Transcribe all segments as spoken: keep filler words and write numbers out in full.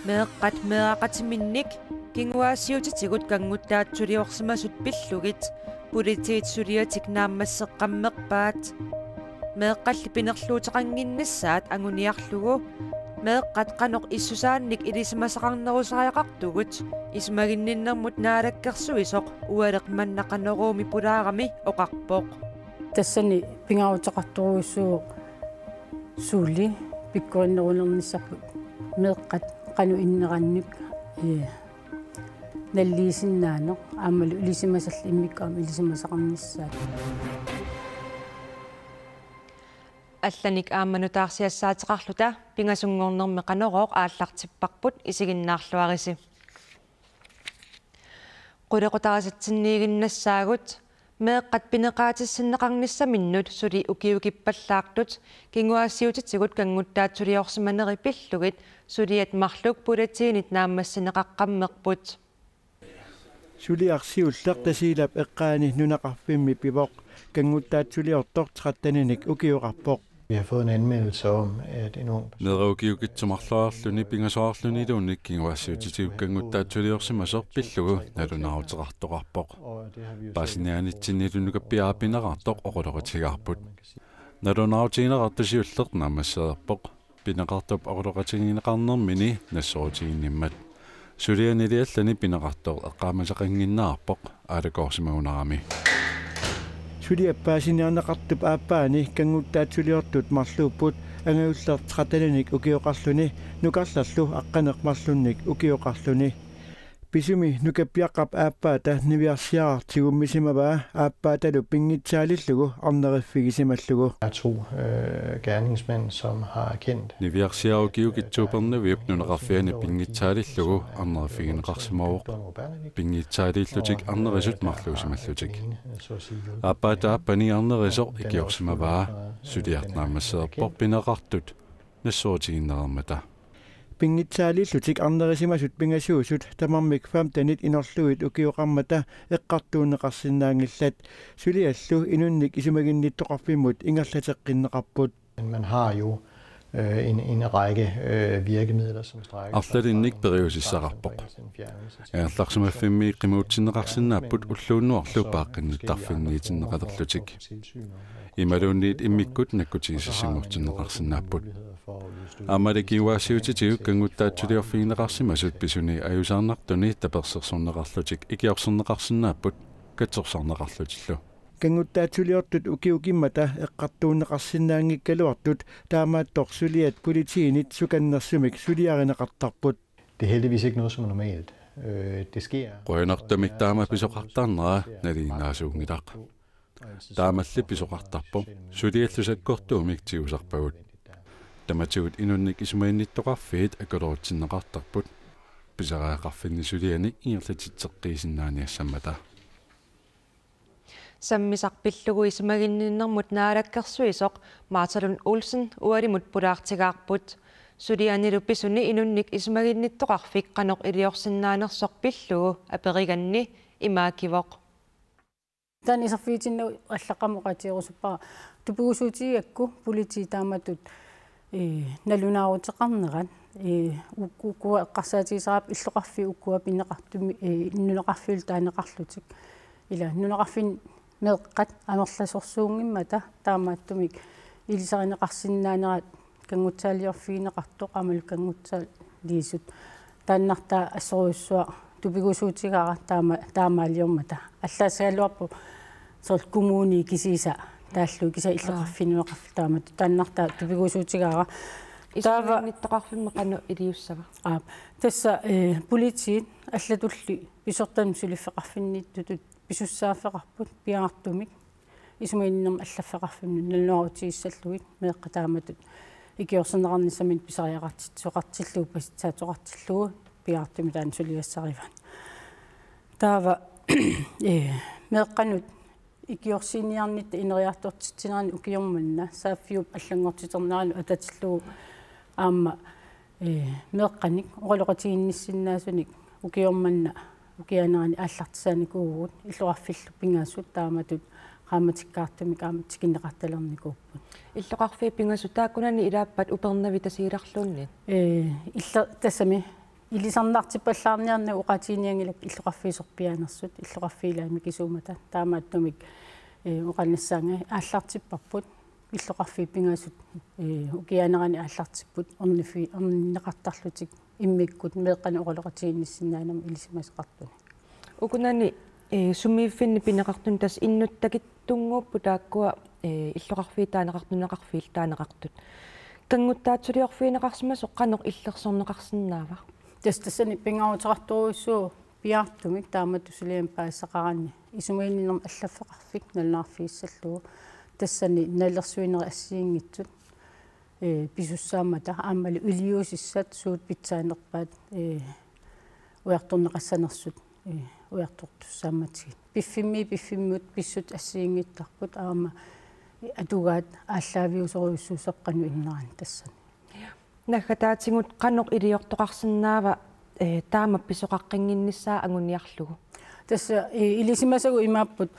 Meeqqat meeraqatiminnik kinguaassiuutitigut kanguttaatsuliorsimasut pillugit politiit suliatik naammasseqqammerpaat. Meeqqalli pinerluuteqannginnissaat anguniarlugu meeqqat qanoq issusaannik ilisimasaqarnerusariaqartugut isumaginninnermut naalakkersuisoq Ualeq manna Qanoruumi pulaarami oqarpoq. Tassani pingaaruteqartorujussuuvoq suli pikkorinnerunernissarput meeqqat qanoq innerannik, ee, nalliisinnaaneq aammalu ilisimasallit immikkut aamma ilisimasaqarnissaat. Allanik aamma nutaarsiassaateqarluta pingasunngornermi Qanorooq aallartipparput, isiginnaarluarisi. Qulequtarisatsiniiginnassaagut meeqqat pineqaatissinneqarnissaminnut suli ukiukippallaartut kinguaassiuutitigut kanguttaatsuliorsimaneri pillugit suliat marluk politiinit naammassineqaqqammerput. Suliaq siulleq Tasiilap eqqaani nunaqarfimmi pivoq, kanguttaatsuliortoq tretteninik ukioqarpoq. Vi har fået en anmeldelse om, at en ung person Meeraq ukiukitsoq marluarluni pingasoqarluniluunniit kinguaassiuutitigut kanguttaatsuliorsimasoq pillugu nalunaaruteqartoqarpoq. Paasiniaanitsinnilu nukappiaraq pineqartoq oqaloqatigaarput. Nalunaarutigineqartoq siulleq naammassereerpoq pineqartup oqaloqatigineqarnermini nassuerutiginnimmat. Sulianili allani pineqartoq eqqaamasaqannginnarpoq aalakoorsimagunarami. Suliap paasiniarneqartup aappaani kanguttaatsuliortut marluupput angajulleq tretteninik ukioqarluni nukarlerlu aqqaneq-marlunnik ukioqarluni. Pisumi nukappiaqqap aappaata niviarsiaraq tigummisimavaa aappaatalu pinngitsaalillugu arneriffigisimallugu. Er to, øh, gerningsmænd, som har erkendt, Niviarsiaraq ukiukitsoq Upernaviup nunaqarfiani pinngitsaalillugu arneriffigineqarsimavoq. Pinngitsaaliillutik arnerisut marluusimallutik. Aappaata aappani arnerisoq ikiorsimavaa, suliaq naammassereerpoq pineqartut nassuerutiginnareermata. Pinngitsaaliillutik arnerisimasut pingasuusut tamarmik femtenit inorlugit ukioqarmata eqqartuunneqarsinnaanngillat, suliallu inunnik isumaginnittoqarfimmut ingerlateqqinneqarput. Men man har jo, øh, en, en række, øh, virkemidler, som strækker sig fra Arlalinnik periusissaqarpoq. Angerlarsimaffimmi qimuutsinneqarsinnaapput ulluunnuarlu paaqqinnittarfinniitinneqalerlutik. Imaluunniit immikkut nakkutigisassanngortinneqarsinnaapput. Aammali kinguaassiuutitigut kanguttaatsuliorfigineqarsimasut pisuni ajusaarnartuni tapersersorneqarlutik ikiorserneqarsinnaapput katsorsarneqarlutillu. Kanguttaatsuliortut ukiukimmata eqqartuunneqarsinnaanngikkaluartut taamaattoq suliat politiinit sukannersumik suliarineqartarput. Det er heldigvis ikke noget, som er normalt. Øh, det sker. Qujanartumik taama pisoqartarnera nalinginnaasuunngilaq. Taamalli pisoqartarpoq, suliallu sakkortuumik tigusarpagut. Tamatigut inunnik isumaginnittoqarfiit akulerutsinneqartarput pisariaqarfinni sulianik ingerlatitseqqiisinnaaniassammata. Sammisaq pillugu isumaginninnermut naalakkersuisoq Martha Lund Olsen Ualimut pulaartigaarput. Sulianilu pisuni inunnik isumaginnittoqarfik qanoq iliorsinnaanersoq pillugu aperiganni imaakivoq. Taanna iserfigitinnagu allaqqammi oqaatigerusuppara. Tupigusuutigigakku politiit taamatut, ee, nalunaaruteqarnerat, ee, uk-, ukua eqqarsaatigisaraat illoqarfiit ukua pineqartumi, ee, nunaqarfiillu taaneqarlutik. Ila nunaqarfinni meeqqat amerlasoorsuunngimmata taamaattumik ilisarineqarsinnaanerat kanngutsaaliorfigineqartoq aammalu kanngutsaaliisut. Taannartaa assorujussuaq tupigusuutigaara taama-, taamaaliormata. Allaassagaluarpoq soorlu kommunii kisiisa taallugu kisiisa illoqarfiit nunaqarfiit taamatut. Taannartaa tupigusuutigaara. Taava isumaginnittoqarfimmi qanoq iliussava? Aap. Tassa, eh, politiit allatulli pisortanut suliffeqarfinniittutut pisussaaffeqarput piaartumik. Isumaginninnermut allaffeqarfinnut nalunaarutigissallugit meeqqat taamatut ikiorserneqarnissaminnik pisariaqartitsisoqartillugu, pasitsaatsoqartillugu piaartumik taanna suliassarivaat. Taava, ee, meeqqanut ikiorsiiniarnitta ineriartortitsinerani ukioq manna saaffiup allanngortiternerani atatillugu aamma, ee, meeqqanik oqaloqatiginnissinnaasunik ukioq manna ukiaanerani aallartisaanikuuvugut illoqarfillu pingasut taamatut qaammatikkaartumik aamma tikinneqartalernikuupput. Illoqarfiit pingasut taakkunani ilaappat Upernavik Tasiilarluunniit? Ee, illa-, tassami ilisarnaartippallaarniarneq oqaatigineqanngilaq illoqarfiit sorpiaanersut, illoqarfiit ilaat mikisuummata, taamaattumik, ee, oqarnissaanga aallartipparput, illoqarfiit pingasut, ee, ukiaanerani aallartipput, orniffi-, orninneqartarlutik immikkut meeqqanik oqaloqatigiinnissinnaanera ilisimasaqartunik. Ukunani, ee, sumiiffinni pineqartuni tassa innuttakittunnguupput taakkua, ee, illoqarfiit taaneqartut, nunaqarfiit taaneqartut. Kannguttaatsuliorfigineqarsimasoq qanoq illersorneqarsinnaava? Tassa tassani pingaaruteqartorujussuuvoq piaartumik taamatut suliamik paasisaqaraanni isumaginninnermik allaffeqarfik nalunaarfigissallugu. Tassani nalilersuinerit assigiinngitsut, ee, pisussaammata aammalu iliuusissat suut pitsaanerpaat, ee, ujartorneqassanersut, ee, ujartortussaammatigit. Piffimmi, piffimmiut pissutsit assigiinngittarput aamma atugaat aallaaviusorujussuussapput qanoq innerani tassani. Naggataatigut qanoq iliortoqarsinnaava, ee, taama pisoqaqqinnginnissaa anguniarlugu? Tassa, ee, ilisimasagut imaapput,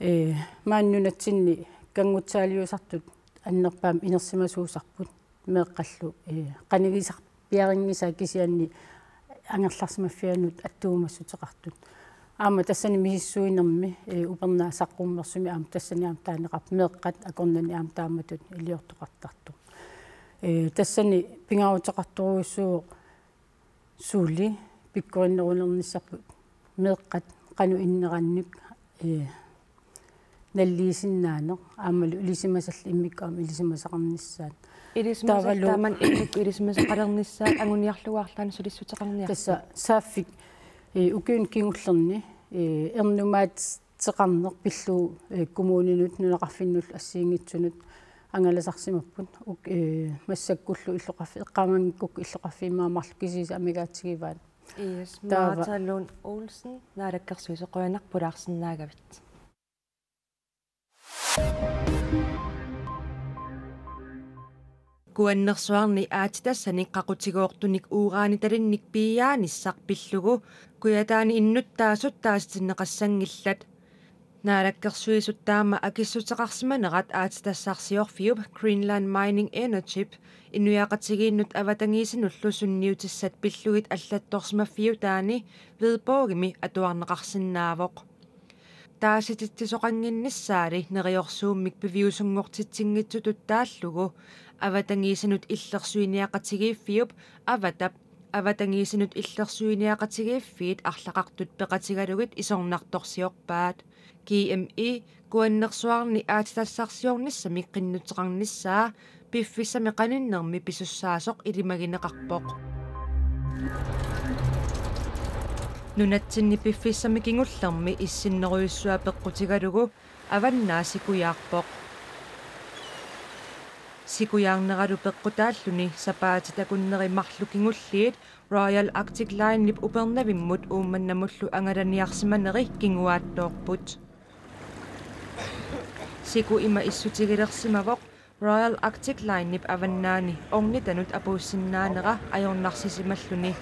ee, maani nunatsinni kanngutsaaliusartut annerpaamik inersimasuusarput meeqqallu, ee, qanigisarpiarinngisaat kisianni angerlarsimaffianut attuumassuteqartut. Aamma tassani misissuinermi, ee, upernaaq saqqummersumi aamma tassani aamma taaneqarpoq meeqqat akornanni aamma taamatut iliortoqartartoq. Ee, tassani pingaaruteqartorujussuuvoq suli pikkorinnerulernissarput meeqqat qanoq innerannik, ee, naliliisinnaaneq aammalu ilisimasallit immikkut aamma ilisimasaqarnissaat. Ilisimasallit taavalu taamani immikkut ilisimasaqalernissaat anguniarlugu arlaannik sulissuteqarniarput. Tassa saaffik, ee, ukiuni kingullerni, ee, ernumaat- -teqarneq pillugu, ee, kommuninut nunaqarfinnullu assigiinngitsunut angalasarsimapput. Uk-, ee, massakkullu illoqarfi-, eqqaamanngikkukku illoqarfiit immaqa marluk kisiisa amigaatigivaat. Yes, taava Martha Lund Olsen, Naalakkersuisut, qujanaq pulaarsinnaagavit. Kuannersuarni aatsitassanik qaqutigoortunik uranitalinnik piiaanissaq pillugu Kujataani innuttaasut taasitinneqassanngillat. Naalakkersuisut taama akissuteqarsimanerat aatsitassarsiorfiup Greenland Mining Energyp inuiaqatigiinnut avatangiisinullu sunniutissat pillugit allattorsimaffiutaani hvidbogimi atuarneqarsinnaavoq. Taasititsisoqannginnissaali neriorsuummik piviusunngortitsinngitsutut taallugu avatangiisinut illersuiniaqatigiiffiup, Avatap, avatangiisinut illersuiniaqatigiiffiit arlaqartut peqatigalugit isornartorsiorpaat. G M E Kuannersuarni aatsitassarsiornissamik qinnuteqarnissaa piffissami qaninnermi pisussaasoq ilimagineqarpoq. Nunatsinni piffissami kingullermi issinnerujussuaq peqqutigalugu Avannaa sikujaarpoq. Sikujaarneralu peqqutaalluni sapaatit akunneri marluk kingulliit Royal Arctic Linep Upernavimmut Uummannamullu angalaniarsimaneri kinguaattoorput. Siku ima issutigilersimavoq Royal Arctic Linep Avannaani ornitanut apuussinnaanera ajornarsisimalluni.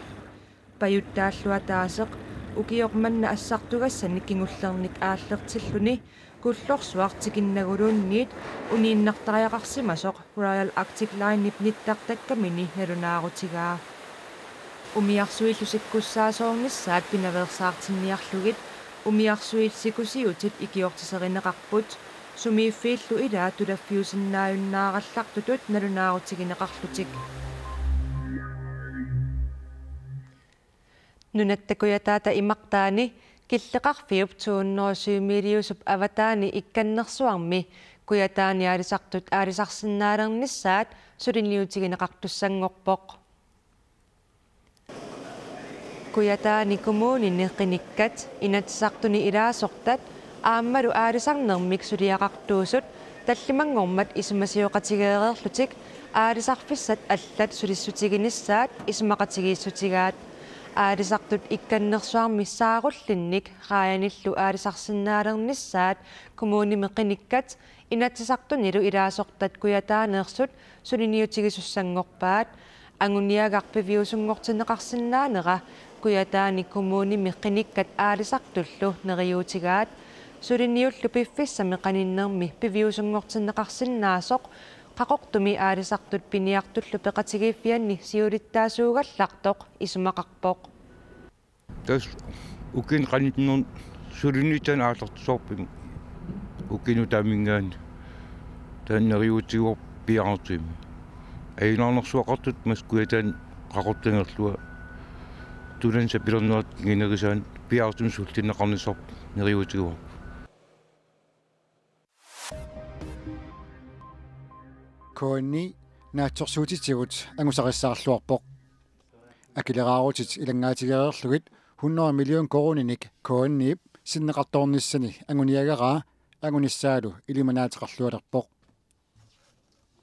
Pajuttaalluataaseq ukioq manna assartugassanik kingullernik aallertilluni Kullorsuaq tikinnaguluunniit uniinnartariaqarsimasoq Royal Arctic Linep nittartakkamini nalunaarutigaa. Umiarsuillu sikkussaasoornissaat pinaveersaartinniarlugit umiarsuit sikusiutit ikiortiserineqarput, sumiiffiillu ilaat tulaffiusinnaajunnaarallartutut nalunaarutigineqarlutik. Nunatta Kujataata imartaani killeqarfiup to hundrede syvmiiliusup avataani Ikkannersuarmi Kujataani aalisartut aalisarsinnaalernissaat suliniutigineqartussanngorpoq. Kujataani kommunini qinikkat, Inatsisartuni ilaasortat aammalu aalisarnermik suliaqartuusut tallimanngormat isumasioqatigeereerlutik aalisarfissat allat sulissutiginissaat isumaqatigiissutigaat. Aalisartut Ikkannersuarmi saarullinnik raajanillu aalisarsinnaalernissaat kommunimi qinikkat, Inatsisartunilu ilaasortat Kujataaneersut suliniutigisussanngorpaat. Anguniagaq piviusunngortinneqarsinnaanera Kujataani kommunimi qinikkat aalisartullu neriuutigaat. Suliniullu piffissami qaninnermi piviusunngortinneqarsinnaasoq Qaqortumi aalisartut piniartullu peqatigiiffianni siulittaasuugallartoq isumaqarpoq. Tassa ukiuni qaninnerni suliniutit aallartisoorput ukiup nutaamiinngaanniit, taanna neriuutigaarput piaartumik. Ajunaarnersuaqartut massakkut taanna Qaqortup ingerlavoq, tunani sapilernerata kingunerisaanut piaartumik sullinneqarnissarput neriuutigaarput. K N I naatsorsuutitigut angusarissaarluarpoq. Akileraarutit ilanngaatigereerlugit hundrede million koruuninik K N I-p sinneqartoornissani anguniagaraa angunissaalu ilimanaateqarlualerpoq.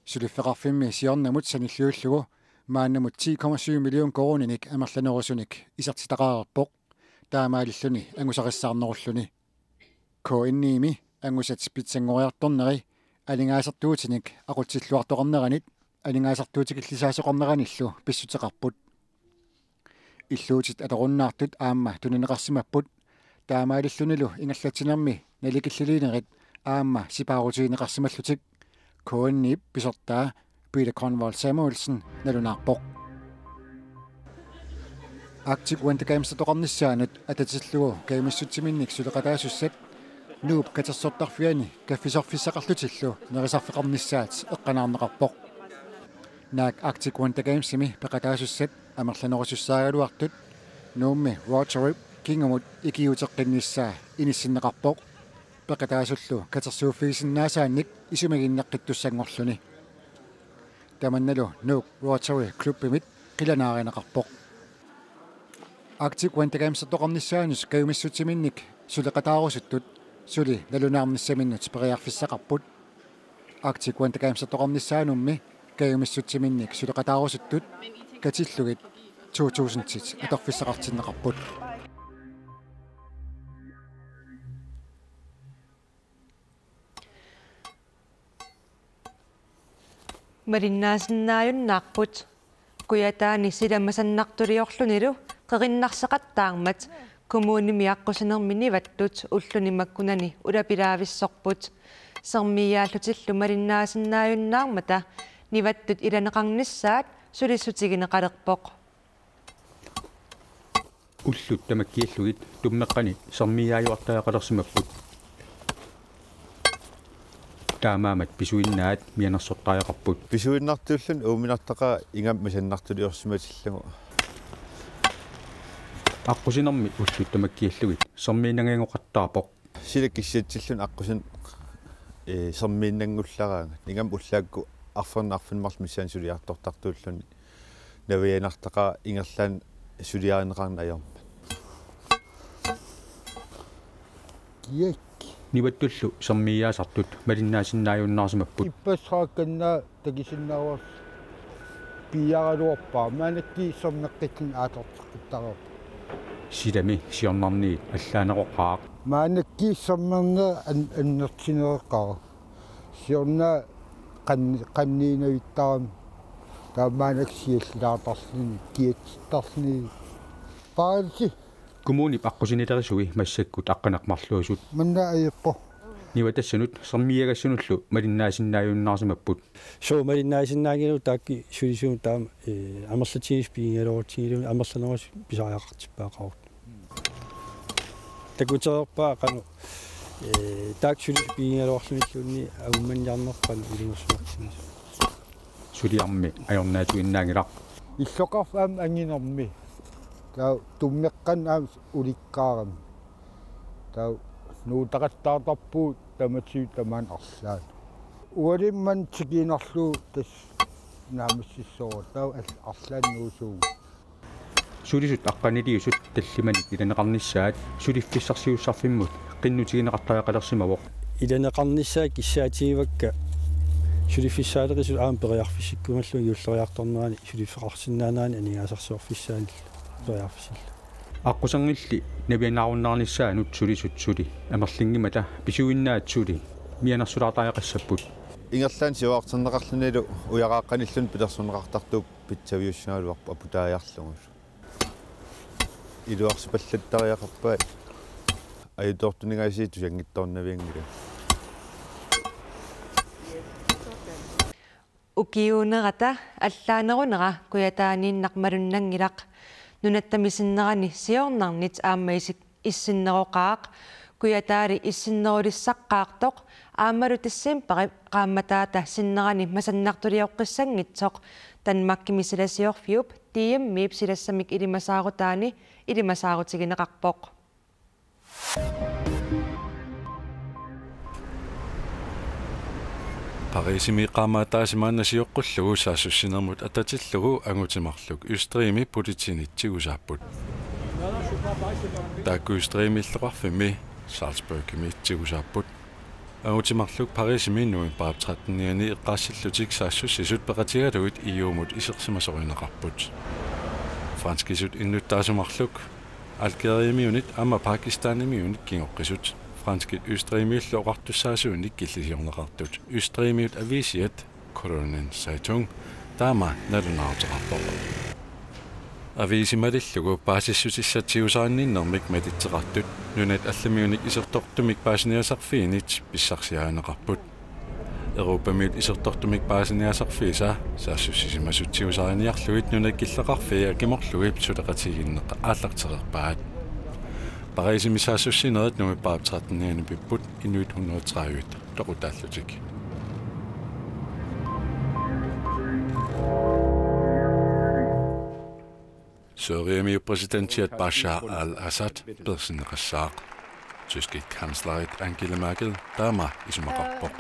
Suliffeqarfimmi siornamut sanilliullugu maannamut ti komma syv million koruuninik amerlanerusunik isertitaqareerpoq, taamaalilluni angusarissaarnerulluni. K N I-mi angusat pitsanngoriartorneri aningaasartuutinik aqutsilluartoqarneranit aningaasartuutikillisaasoqarneranillu pissuteqarput. Illuutit atorunnaartut aamma tunineqarsimapput, taamaalillunilu ingerlatsinermi nalikilliliinerit aamma sipaarutigineqarsimallutik, K N I-p pisortaa Peter Grønvold Samuelsen nalunaarpoq. Arctic Winter Games-ertoqarnissaanut atatillugu kajumissutsiminnik suleqataasussat Nuup katersortarfiani kaffisorfissaqarlutillu nerisarfeqarnissaat eqqanaarneqarpoq. Naak Arctic Winter Games-imi peqataasussat amerlanerusussaagaluartut Nuummi Rotary kingumut ikiuuteqqinnissaa inissinneqarpoq, peqataasullu katersuuffigisinnaasaannik isumaginneqqittussanngorluni. Tamannalu Nuuk Rotary Klubbimit qilanaarineqarpoq. Arctic Winter Games-ertoqarnissaanut kajumissutsiminnik suleqataarusuttut suli nalunaarnissaminnut periarfissaqarput. Arctic Winter Games-ertoqarnissaanummi kajumissutsiminnik suleqataarusuttut katillugit to tusindit atorfissaqartinneqarput. Malinnaasinnaajunnaarput. Kujataani sila masannartuliorlunilu qerinnarseqattaarmat kommunimi aqqusinermi nivattut ulluni makkunani ulapilaavissorput. Sermiiaallutillu malinnaasinnaajunnaarmata nivattut ilaneqarnissaat sulissutigineqalerpoq. Ullut tamakkiillugit tummeqqani sermiiaajuartariaqalersimapput. Taamaammat pisuinnaat mianersortariaqarput. Pisuinnartuulluni uuminartaqaaq ingammik masannartuliorsimatillugu. Aqqusinermi ullut tamakkiillugit sermiinnangajaqqattaarpoq. Sila kissitsilluni aqqusineq, ee, sermiinnanngullaraangat. Ingammik ullaakkut arfernaq arfineq-marluk missaani suliartortartuulluni. Navianartaqaaq ingerlaannaq suliarineqarneq ajormat. Kiak. Nivattullu sermiiaasartut malinnaasinnaajunnaarsimapput. Ippassaakanna takusinnaavarsi piiaraluarpaa, maannakkut sermeqqilluni aallarteqqittareerpoq. Silami siornarniit allaaneroqaaq. Maannakkut sermerneq an-, annertuneqaaq. Siorna qan-, qanniinavittarami. Taava maannakkut siallilaartarluni, kiatsittarluni. Paarsi. Kommunip aqqusinilerisui massakkut aqqaneq-marluusut. Manna ajorpoq. Nivatassanut sermiiagassanullu malinnaasinnaajunnaarsimapput. Suu, malinnaasinnaanngilagut taakku sulisugut taama, ee, amerlatigisut pigigaluarutigilugu amerlanerusut pisariaqartippaaqarput. Takutereerpaa qanoq, ee, taakku sulisut pigigaluarlugilluunniit angummanniarnerput qanoq ilungersunartigisoq. Suliarmi ajornaatiginnaanngilaq. Illoqarfik aamma anginermi. Taava tummeqqanut aamma ulikkaarami. Taava nuutaqattaartarpugut tamatigut tamaani arlaanni. Ualimman tikiinnarlugu tassa naammassissaaq. Taava al-, arlaanni nuusuugut. Sulisut aqqaniliusut tallimanik ilaneqarnissaat suliffissarsiussarfimmut qinnutigineqartariaqalersimavoq. Ilaneqarnissaat kissaatigivakka suliffissaaleqisut aamma periarfissikkumallugu juulleriartornerani suliffeqarsinnaanerani aningaasarsiorfissaanillu periarfissillugu. Aqquserngilli naviannaarunnaarnissaanut sulisut suli amerlinngimmata pisuinnaat suli mianersulaartariaqassapput. Ingerlaannaq siuarterneqarlunilu ujaqaaqqanilluunniit pilersorneqartartuupput pitsaviussagaluarpoq aputaajarlugulu. Iluarsipallattariaqarpai. Ajutoortuninngaasiit tusanngitsoornavianngilaq. Ukiuunerata allaanerunera Kujataaniinnaq malunnanngilaq. Nunatta misinnerani siornarnit aamma isik-, issinneroqaaq. Kujataali issinnerulissaqqaartoq aammalu decembarip qaammataata sinnerani masannartulioqqissanngitsoq Danmarkimi silasiorfiup D M-ip silassamik ilimasaarutaani ilimasaarutigineqarpoq. Parisimi qaammaataasimaanna sioqqullugu saassussinermut atatillugu angutimarluk Østrigimi politiinit tigusaapput. Taakku Østrigimi illoqarfimmi Salzburgimi tigusaapput. Angutimarluk Parisimi novembarip trettenianni eqqaassillutik saassussisut peqatigalugit E U-mut isersimasorineqarput. Franskisut innuttaasut marluk Algeriamiunit aamma Pakistanimiunit kingoqqisut. Franskit Østrigimiullu oqartussaasunik killisiorneqartut Østrigimiut aviisiat Kronen Zeitung taama nalunaaruteqarpoq. Aviisi malillugu paasissutissat tigusaaninnermik malitseqartut nunat allamiunik isertortumik paasiniasarfiinit pissarsiarineqarput. Europamiut isertortumik paasiniasarfiisa saassussisimasut tigusaariniarlugit nunat killeqarfiit akimorlugit suleqatigiinneq aallartereerpaat. Parisimi saassussinerit novembarip trettenianni pipput inuit hundrede tredive toqutaallutik. Syriamiut præsidentiat Bashar al-Assad peersinneqassaaq. Tyskit kanslerit Angela Merkel taama isumaqarpoq.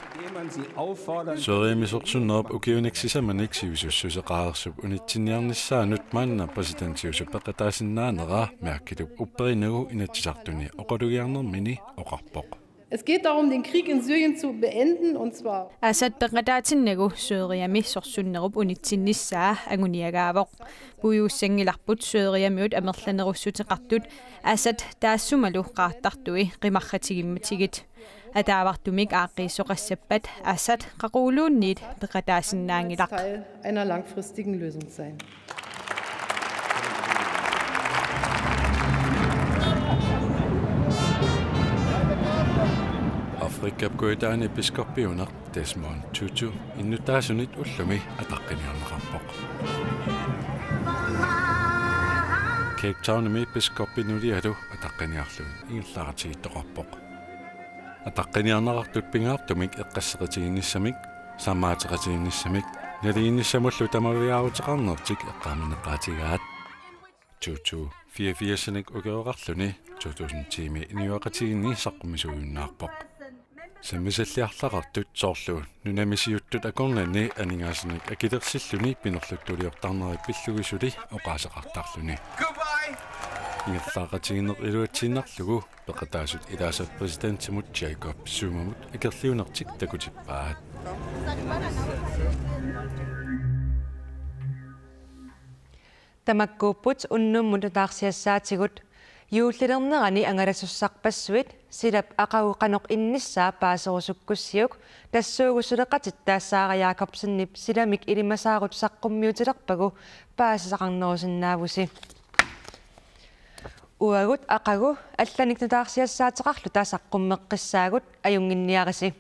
Syriami sorsunnerup ukiunik sisamanik sivisussuseqareersup unitsinniarnissaanut maanna præsidentiusut peqataasinnaanera Merkelip upperinagu Inatsisartuni oqalugiarnermini oqarpoq. Es geht darum, den Krieg in Syrien zu beenden, und zwar Assad peqataatinnagu Syriami sorsunnerup unitsinnissaa anguniagaavoq. Puiguussanngilarput Syriamiut amerlanerussuteqartut Assad taassumalu qaartartui qimarratigimmatigit. Ataavartumik aaqqiissoqassappat Assad qaquguuluunniit peqataasinnaanngilaq. Teil einer langfristigen Lösung sein. Afrikap Kujataani biskoppiuneq Desmond Tutu innuttaasunit ullumi ataqqiniarneqarpoq. Cape Townimi biskoppi nulialu ataqqiniarluni ingerlaqqatigiittoqarpoq. Ataqqiniarneqartut pingaartumik eqqasseqatigiinnissamik, saammaateqatigiinnissamik, naligiinnissamullu tamaviaaruteqarnertik eqqaamaneqaatigaat. Tutu fireogfirsinik ukioqarluni to tusind ti-mi inuiaqatigiinni saqqummisuujunnaarpoq. Sammisalliarlaqartut soorlu nunami siuttut akornanni aningaasanik akilersilluni pinerluttuliortarneri pillugit suli oqaaseqartarluni. Ingerlaaqatigiinneq iluatsiinnarlugu peqataasut ilaasa præsidentimut Jacob Zumamut akerliunertik takutippaat. Tamakkuupput unnummut nutaarsiassaatigut. Juullilernerani angalasussarpassuit silap aqagu qanoq innissaa paaserusukkussiuk tassuugu suleqatitta Sara Jakobsenip silamik ilimasaarut saqqummiutilerpagu paasisaqarnerusinnaavusi. Uagut aqagu allanik nutaarsiassaateqarluta saqqummeqqissaagut, ajunnginniarisi.